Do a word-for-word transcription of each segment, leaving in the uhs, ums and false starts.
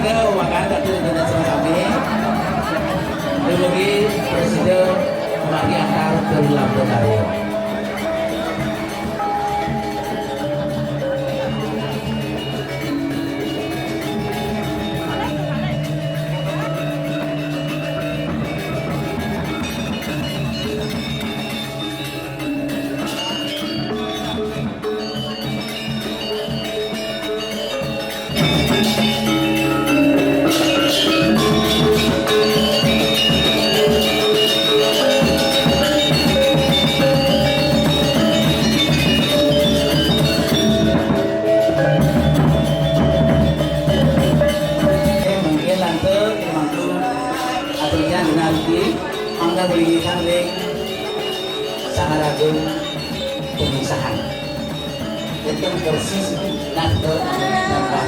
Wakan datu ida sami-sami. Dumugi prasida manggi antar tur lambung karya. Mangkin lantur mangku aturnya dinanti mangga belikan ring Sang Agung Pemisahan. Itu persis lantur tambah.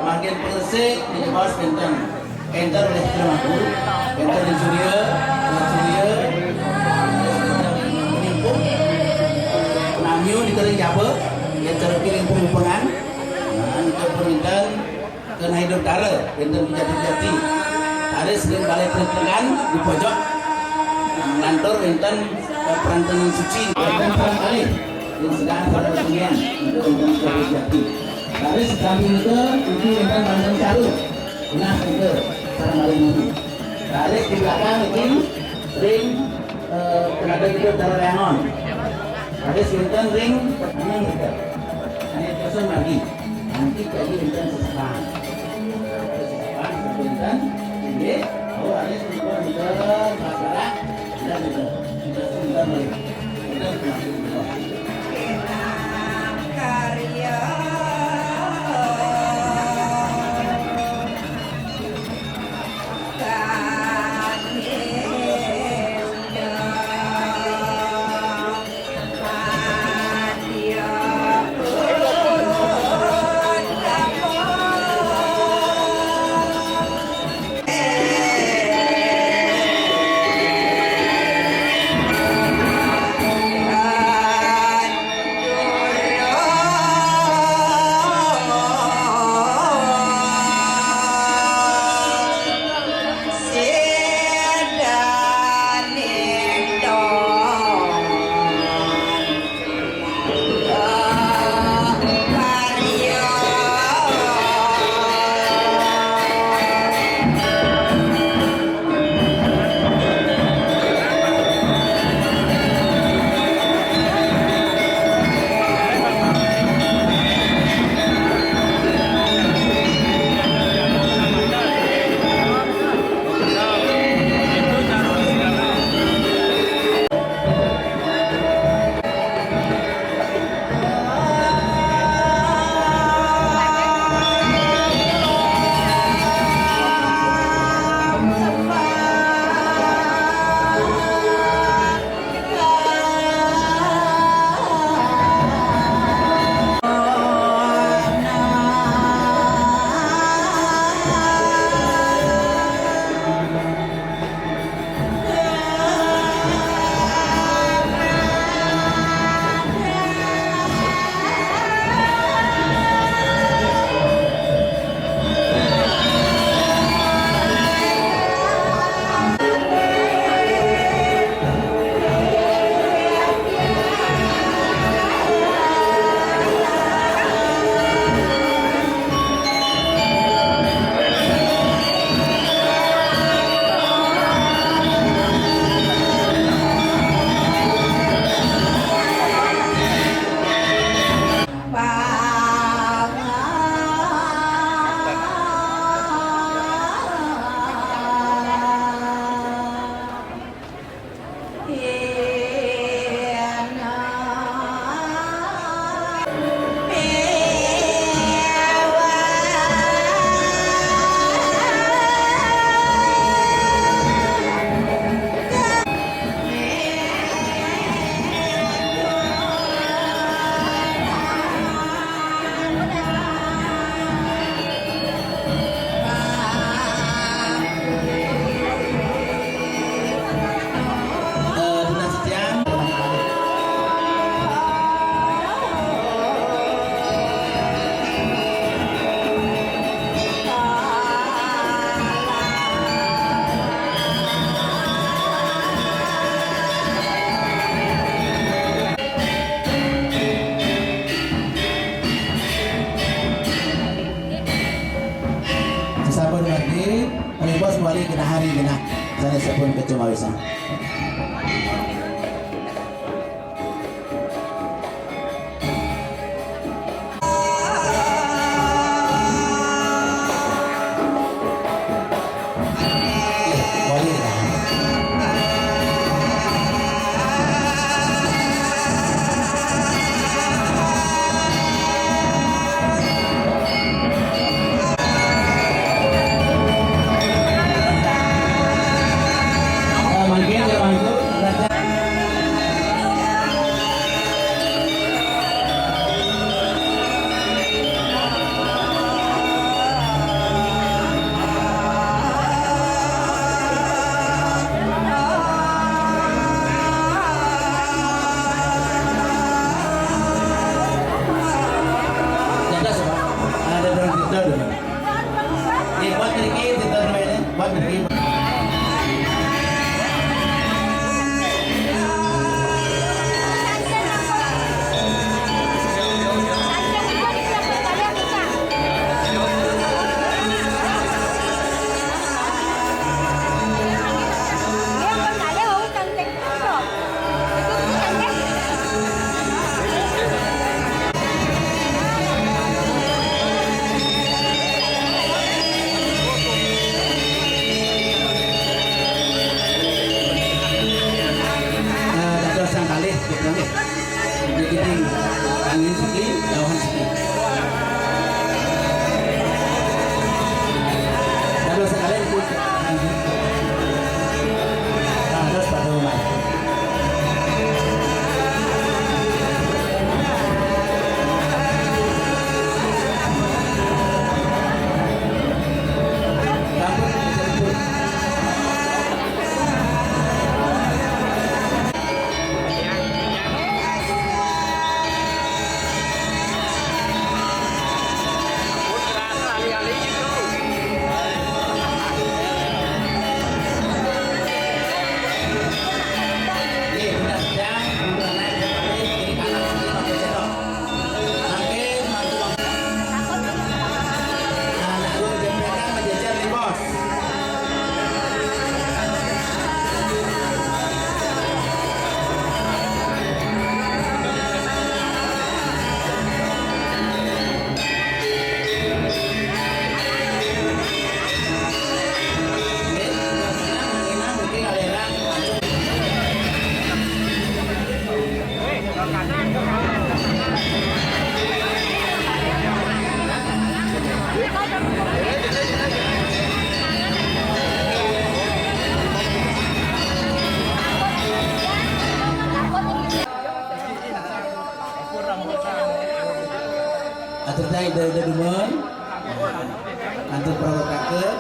Mangkin pangasih, di bawah benten. Enter oleh Kira Mangku, enter di Surya, Surya, Penimpung, Namyu di Kering Jaba, enter di Kering Pembupengan, nah, itu permintaan ke Nahidup Dara, enter di Jati-Jati, Taris di Balai Perhentian di pojok, nah, lantur enten, eh, Perantangan Suci, enten Perang Alih, yang sedang pada kesenian, itu enten Jati-Jati. Taris di samping itu, itu enten Mantan Caru. Nah, itu, sareng malih mudi. Tarik di belakang iki ring, eh, penada kita Dara Leangon. Tarik sinten ring petengah kita. Hanya kosong lagi. Nanti jadi enten sesepan. Sesepan, sesepan, ini, oh, ada sesepan, kita, masalah, dan itu. Kita sebentar lagi. Kita semakin berdoa. Ari genah, sanés sampun kacumawisan. Dados, Pak. Ada dalam kita dulu. Nggih, buat mriki, kita dulu ini. Buat mriki. Eh, dados sang kalih, nggih. Niki angin siki, dauhan siki. Dados sang kalih, niki. Dados pada umai. Atur tadi udah udah dumun. Atur perawat kakek.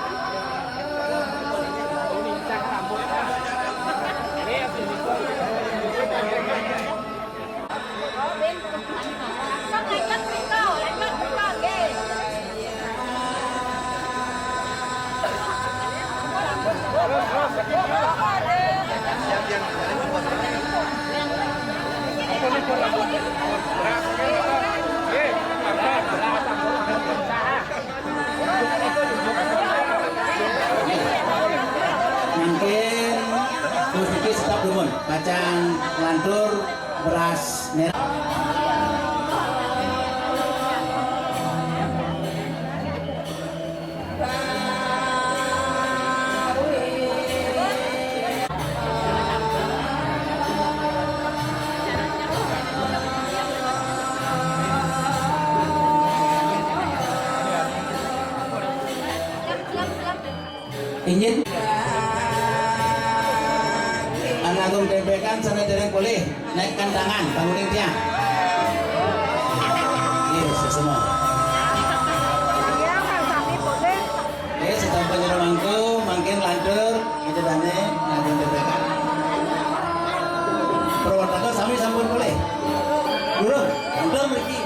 Mangkin terus niki stop dumun, pacang nglantur beras merah. Inggih. Anak Agung Dempekan sana dereng polih naikkan tangan, bangunin dia. Iya, sesama. Iya, sampun nyuruh mangku, mangkin lantur, kita dane, Anak Agung Dempekan. Purwotaka sami sampun polih. Durung, durung mriki.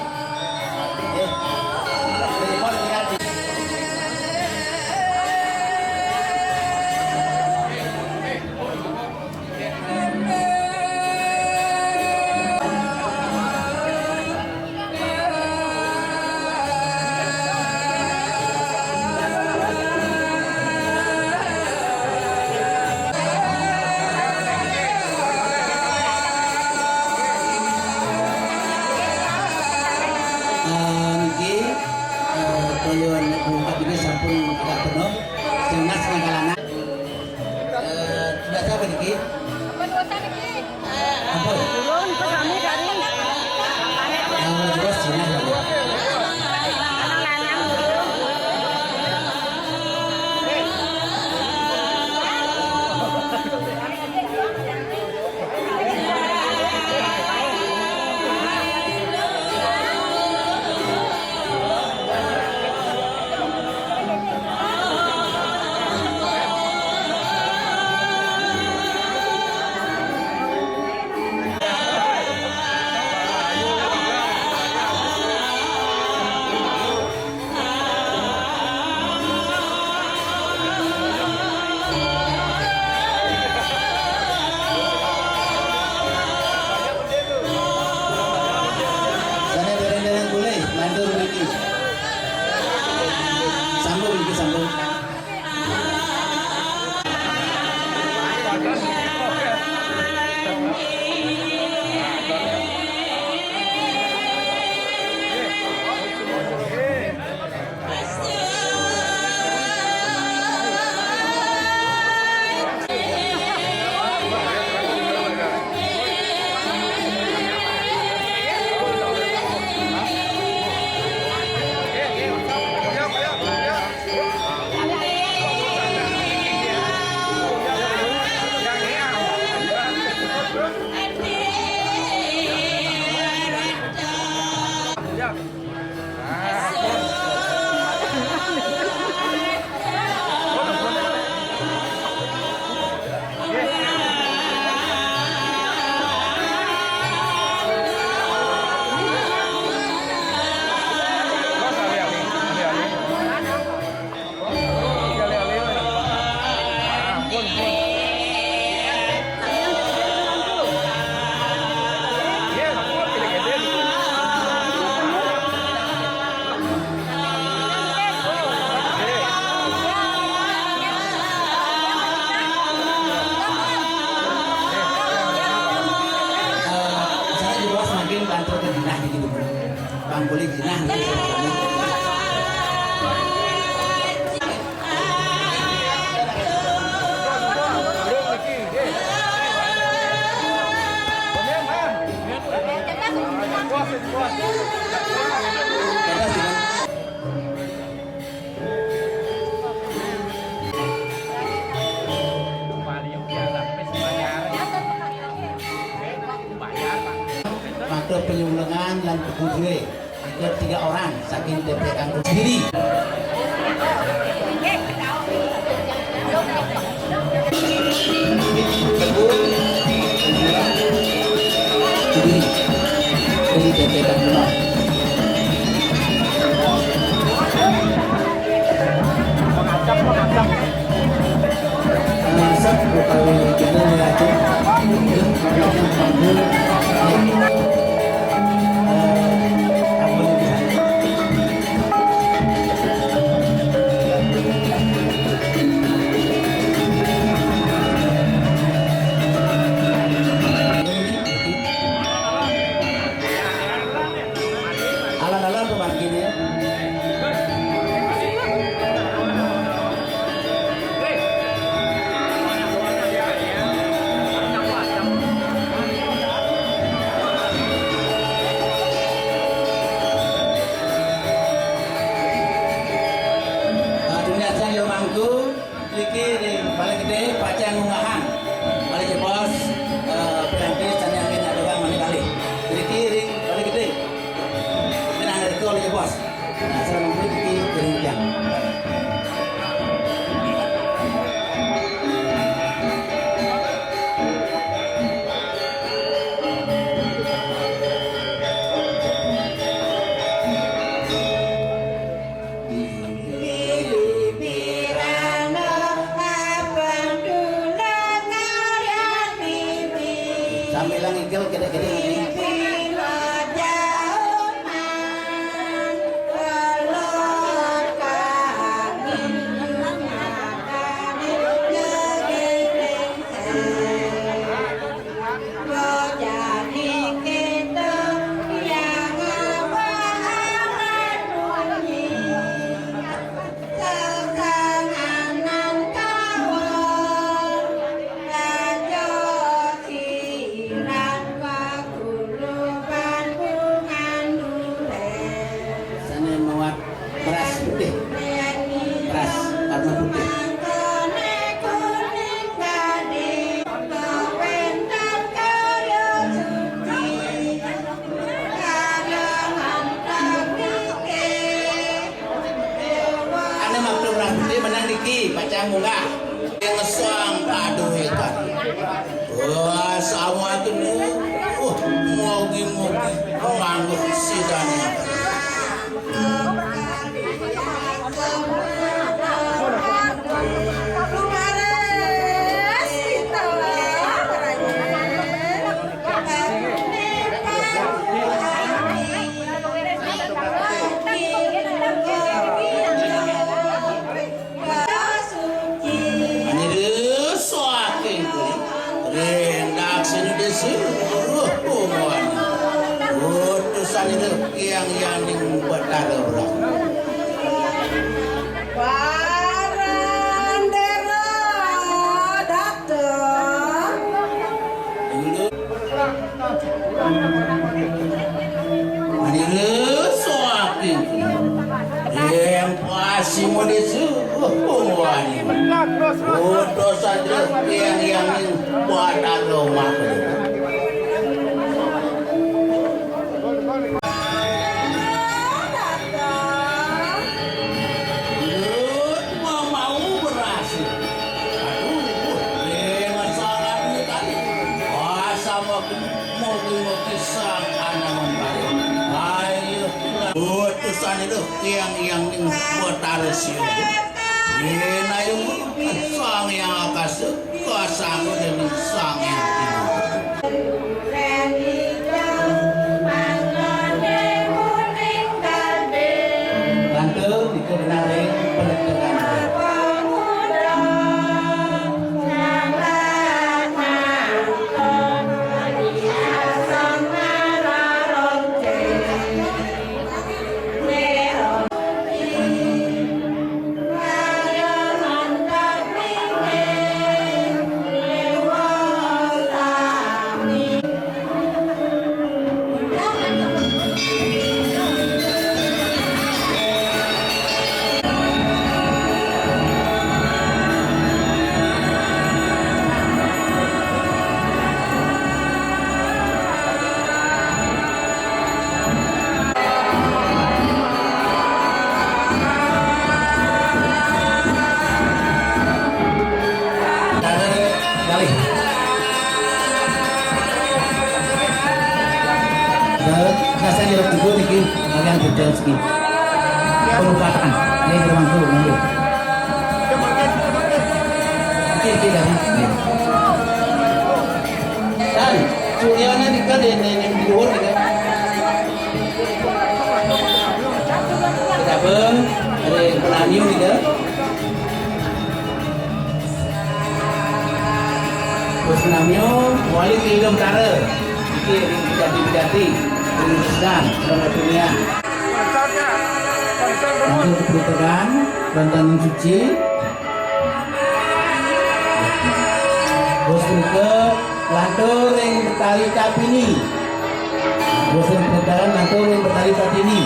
Bantu ke jinah di gitu. Bang boleh jinah. Maka penyulengan dan pegudre ada tiga orang saking T P K diri. Diri. Dari T P K. Alon-alon tuh makin ya. Nah, dunia sang yo mangku. Niki ring Balai Gedé pacang ngunggahang malih jebos, eh, piranti sané ampun adegang malih kalih. Niki ring Balai Gedé. Pinangrika malih jebos. Nah, sareng niki ring tiang. Sambil ngigel gedé-gedé. Sané mawat beras putih. Beras warna putih. Ané makta beras putih menang niki, pacang munggah. Ngesang paduh ikan. Wah, sama tuh. Wah, mogi-mogi manggut sidané. Anire saking kulit. Rendak sini disuruh punguan. Utusan itu yang yaning Betara Brahma. Parandera datang. Manira soaking. Yang pasti mau disuruh. Utusan yang yang buatan rumah. Lut mau mau berhasil. Aduh, eh, masalah ini tadi. Wah, sama mogi-mogi sang anaman baru. Ayo, utusan itu tiang yang ning Betara Siung. Ini ayo sang yang akasa. Kuasa aku dening Sang Hyang Tinggi. Bantu, iku benar ring penentuan. Biasa nyerep dulu niki, kalian detail siki. Pembukaan. Ini di ruang guru, nanti. Oke, oke, dah. Dan, Suryana nika di, di, di luhur nika. Kita pun, ada penanyu nika. Terus namanya wali ke Indo Utara. Iki bejati-bejati, Ring Sudan, Ring Dunia. Untuk keputusan, Bantanan Suci. Terus ke Lanturing Betari Kapini. Bosen pedagang nanto ring Betari Patini,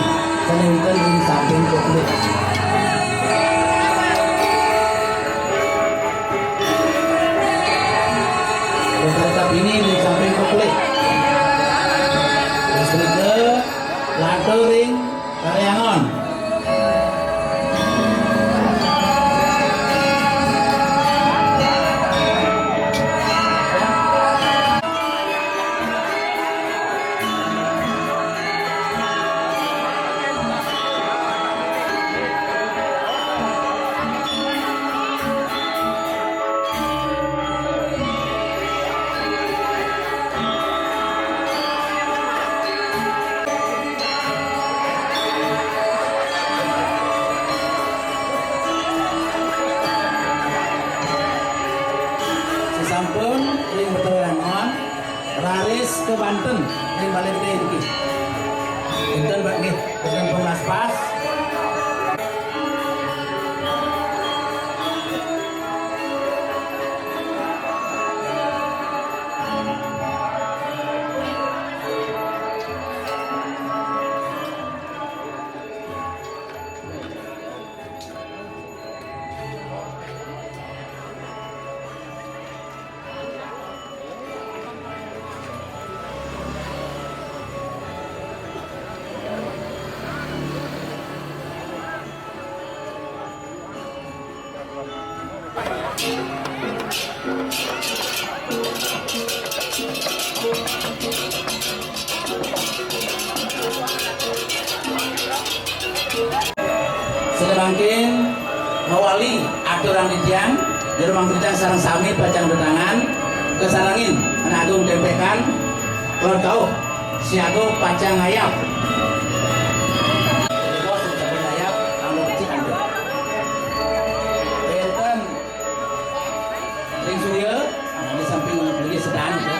sane wenten ring samping Koklik. Betari Patini ring samping Koklik. Bosen ke lanto ring Karyangon. Sesampun ring Betara Rangon, raris ke Banten ring Balai Gedé niki. Dinten ba-, nggih, dinten pungkas pas. Sida mangkin mawali aturang titiang, jero mangkin titiang sareng sami pacang tetangan, kasarengin Anak Agung Tempekan, Lor Kauh, siaga pacang ngayab. Bos, sampun ngayab, anu becik, anu. Wénten Ring Surya, nah, di samping Ring Surya sedang, ya.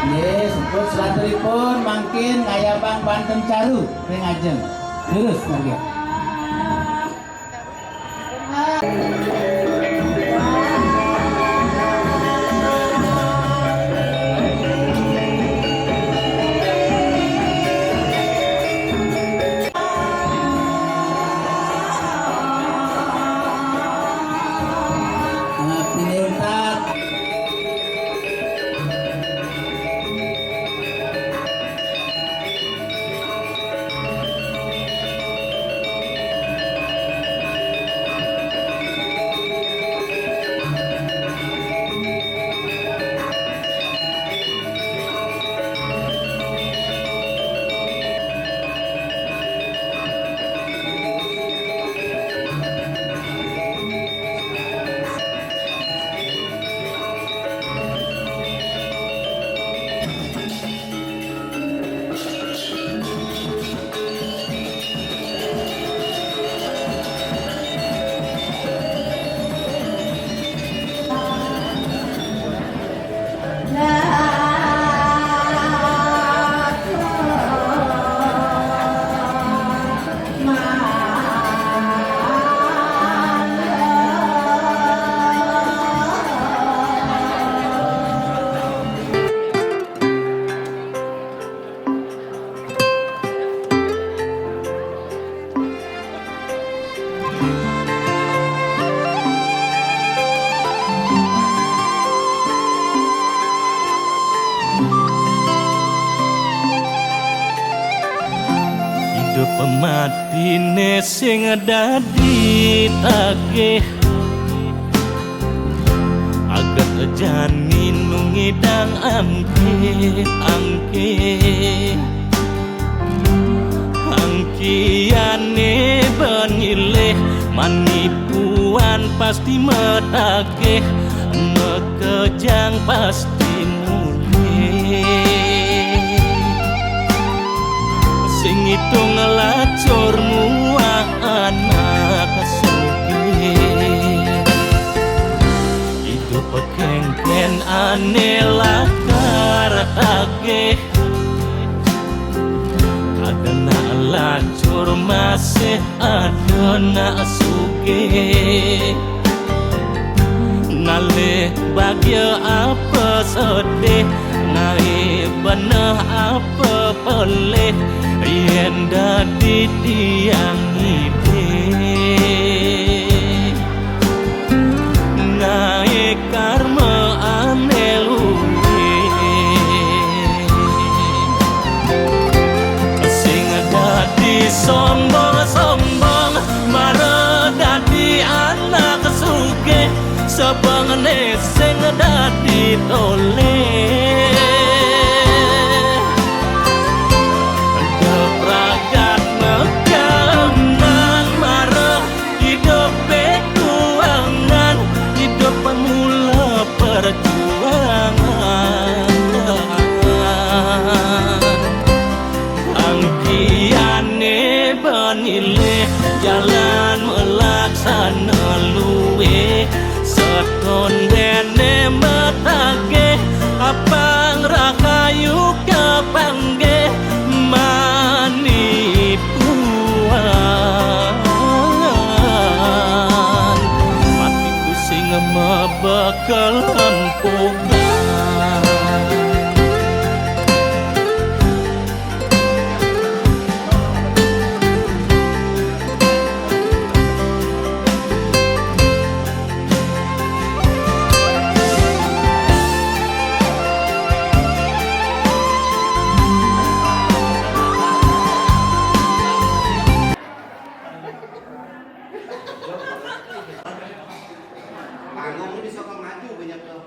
Nggih, sampun selanturipun mangkin ngayabang banten caru ring ajeng. Lurus, mangga. Matine sing dadi tagih, aget jani nu ngidang angkih-angkih. Angkiane ben nyilih, manipuan pasti matagih, makejang pasti mulih. Sing ngitung lacur muah anak sugih. Idup kengken ane lakar tagih. Ada nak lacur masih ada nak sugih. Ngalih bahagia apa sedih, ngalih benah apa pelih, yen dadi tiang ngidih. Ngalih karma ane luwih. Sing dadi sombong-sombong, mara dadi anak sugih, sabangne sing dadi tolih. Depragat mekanan, mara idup bekuangan, idup pemula perjuangan. Angkiane banilih jalan melaksana luwih, setondene matagih, apang rahayu kapanggih manipuan. Mati ku sing mabekel empukan. Panggung ini bisa maju banyak tuh.